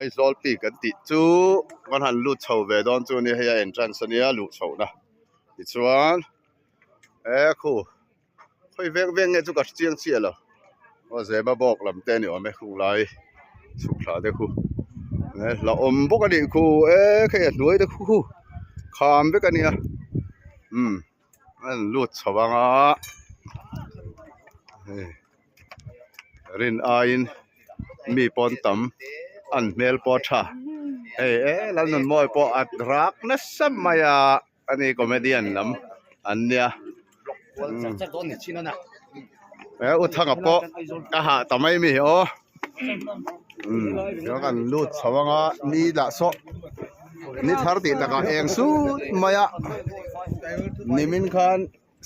Aizawl peak kan tih chu kan han lut chho ve dawn chu nia hei a entrance ania luh chhohna tichuan he khu khawi veng veng nge chu ka hre chiang chiah lo aw zema bawk lam te a ni awm e khung lai chhuk thla te khu he hlauhawm bawk a nih khu e khei a hnuai te khu khu kham vek a nia umm a rawn lut chho ang a hei. Rin aiin mi pawn tam an hmel pawh a tha hei e Lalnunmawi pawh a rak nasa mai a ani comedian lam an nia he u thanga pawh a hah ta mai mi aw chuan kan lut chho anga ni lah saw ni thar tih takah eng sut mai a nimin khan.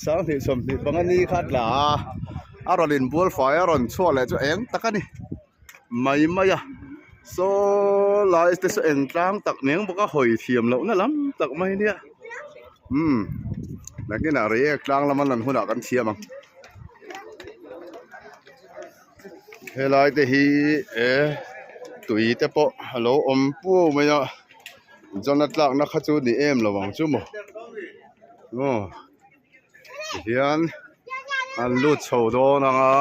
Sanghnih 25 ni kha tla a, a rawn inbual fai a rawn chhuak leh chu eng tak a ni mai mai a, saw lai te saw eng tlang tak nen bawk a hawi thiam lohna lam tak mai nia umm nakinah reiek tlang lama lan hunah kan thiam ang helai te hi e tui te pawh a lo awm puau mai a zawna tlakna kha chu ni em lo ang chu maw. Aw tihian an lut chho dawn ang a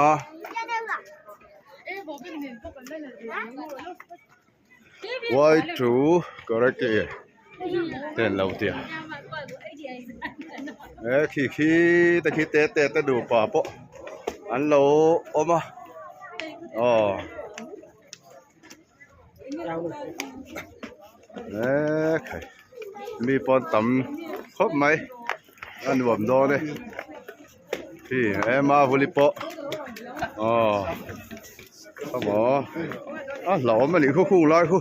y two karate te an lo tia he khi khi te khi te te te nupa pawh an lo awm a aw. Ekhai mi pawn tam khawp mai a nuam dawn e khi he mahuli pawh aw khawmaw a hlauhawm a nih khu khung lai khu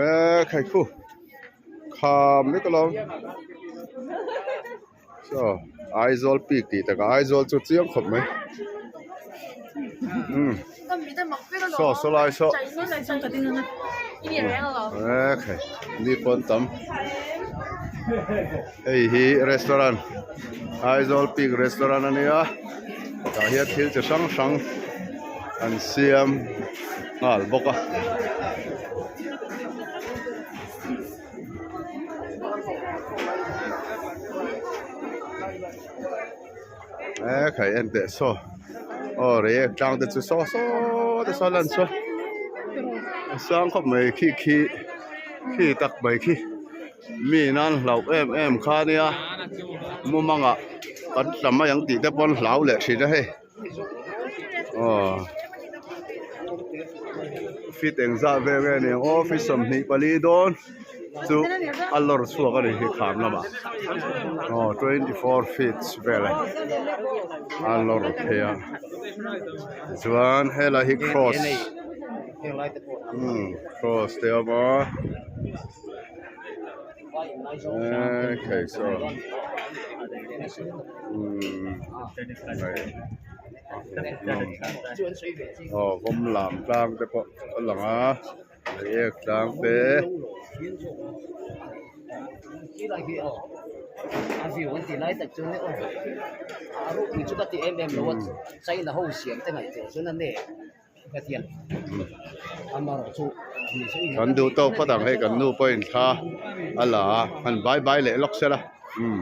ekhai khu kham vek alawm saw Aizawl peak tih takah Aizawl chu chiang khawp mai umm saw saw lai saw ekhai mi pawn tam hei hi restaurant Aizawl peak restaurant a nia tah hian thil chi hrang hrang an siam nghal bawk a. E khai en teh saw aw reiek tlang te chu saw saw te saw lan saw a sang khawp mai khi khi khi tak mai khi mi nan hlauh em em kha nia mumangah kan tla mai ang tih te pawn hlau leh thin a hei. Aw feet engzah vel nge ni ang aw feet 24 dawn chu a lawr chhuak a ni hi kham lamah aw 24 feet vel a a lawr phei a tichuan helai hi cross umm cross te a awm a. Aw vawm lam tlang te pawh a lang a reiek tlang te. Kan duh tawk phawt ang hei kan nu pawhin thla a la a han bye bye leh lawk se la umm.